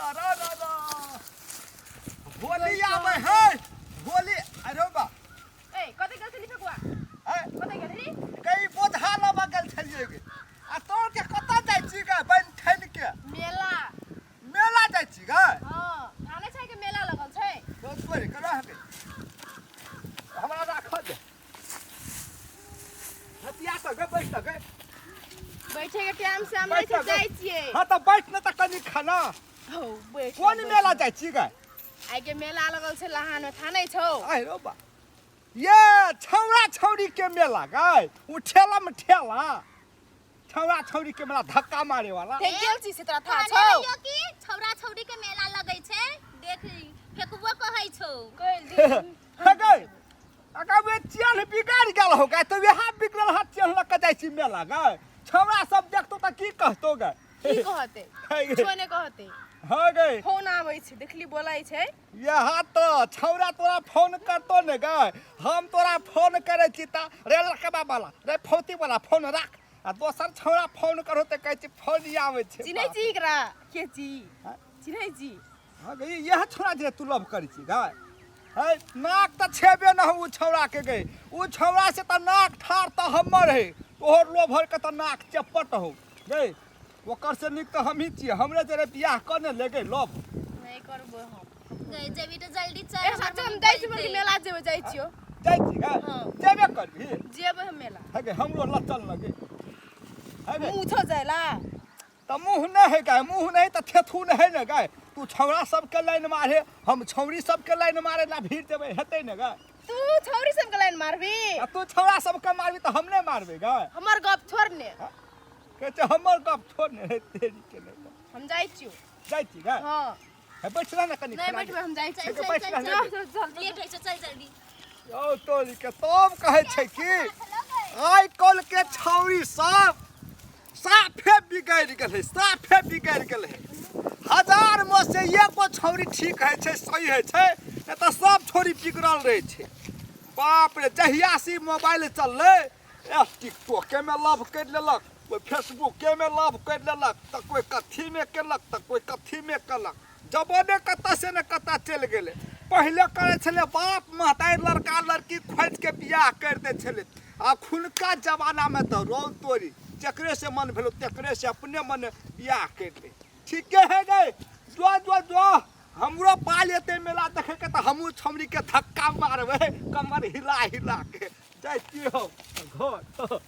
सारा रा रा। होली आबै है होली। अरे बा। ए, कतऽ गेल छली फेकुआ? है। कतऽ गेल रही? कई बोझा लबा गेल छलियै गे। आ तोर के कतऽ जाइ छी गे बनि ठनि के? मेला। मेला जाइ छी गे? हँ, थाने छै कि मेला लगल छै। तो तोरे के रह गे, हमरा राखऽ दे। हतिया तऽ गे, बैठ तऽ गे। बैठे के टाइम से हम नहीं बैठ जाइ छियै। हाँ तऽ बैठ ने तऽ कनि खाना। हौ, बैठ। कोन मेला जाइ छी गे? आइ के मेला लगल छै लहान में, थाने छौ। आहि रौ बा, ये छौड़ा छौड़ी के मेला गै। उ ठेला में ठेला छौड़ा छौड़ी के मेला, धक्का मारे वाला। ते गेल छी से तोरा था कहने छौ? रहियो कि छौड़ा छौड़ी के मेला लगै छै, देख फेकबो कहै छौ। कहल दिन। हे गै, अगर वे चेन बिगाड़ गेल हो गै तऽ वएह बिगड़ल हाथ चेन लऽ कऽ जाइ छी मेला गै। छौड़ा सब देखतो तऽ की कहतो गै? की कहते? हे गै। किछो नहि कहते। हाँ गै। फोन आबै छै, देखली बोलै छै। यहाँ तऽ छौड़ा तोरा फोन करतो ने गै। हम तोरा फोन करै छी तऽ रे लकबा वाला, रे फौती वाला, फोन राख। आ दोसर छौड़ा फोन करो तऽ कहै छै फोन आबै छै। चिन्है छी एकरा के छी? हाँ? चिन्है छी? हाँ गै, इएह छौड़ा जे तू लव करै छी गै। है नाक तऽ छेबे न हो उ छौड़ा के गै। उ छौड़ा से तऽ नाक ठाढ़ तऽ हमर है, तोहर लोभर के तऽ नाक चप्पट हो गै। ओकर से नीक तऽ हमही छियै, हमरे जरे बियाह कऽ ने ले गै लव। नहि करबै हम। गै, जेबी तऽ जल्दी चल। ए हमर सच हम मम्मी जाइ छी बोलतै। मेला जेबै, जाइ छियौ। जाइ छी गै? हाँ। जेबे करबही? जेबै हम मेला। है गै, हमरो लऽ चल न गै। है गै। मुँह छौ जाइला? तऽ मुँह नहि है गै, मुँह नहि तऽ थेथू नहि है ने गै। तू छौड़ा सबके लाइन मारे, हम छौड़ी सबके लाइन मारे ला भीड़ देबै, हेतै ने गै? तू छौरी सबके लाइन मारबी? आ तू छौड़ा सबके मारबी तऽ हम नहि मारबै गै? हमर गप छोड़ ने। कहै छै हमर गप छोड़ ने। रे तेरी के नहि। हम जाइ छियौ। जाइ छी गै? हँ। हे बैठ रह ने कनि। नहि खाना बैठबै, हम जाइ चल छियौ। चल बैठ चल रह। चल। चल चल चल। लेट होइ छौ, चल जल्दी। यौ तोरी के, तब कहै छै कि आइ काल्हि के छौड़ी सब साफे बिगड़ि गेलै, साफे बिगड़ि गेलै। हजार मे से एगो छौड़ी ठीक होइ छै, सही होइ छै, नहि तऽ सब छौड़ी बिगड़ल रहै छै। बाप रे, जहिया से ई मोबाइल चललै, ए टिकटॉके मे लव करि लेलक, कोइ फेसबुके मे लव करि लेलक, तऽ कोइ कथीमे केलक, तऽ कोइ कथीमे केलक। जमाने कतऽ से ने कतऽ चलि गेलै। पहिले करै छलै बाप महतारि लड़का लड़की खोजिके बियाह करि दै छलै। अखुनका जमानामे तऽ रौ तोरी, जकरे से मन भेलो तकरे से अपने मने बियाह करि ले। ठीके है गै, जो जो जो, हमरो पाल एतै मेला देखैके तऽ हमहूँ छमरीके धक्का मारबै कमर हिला हिला के। जाइ छी हम घर।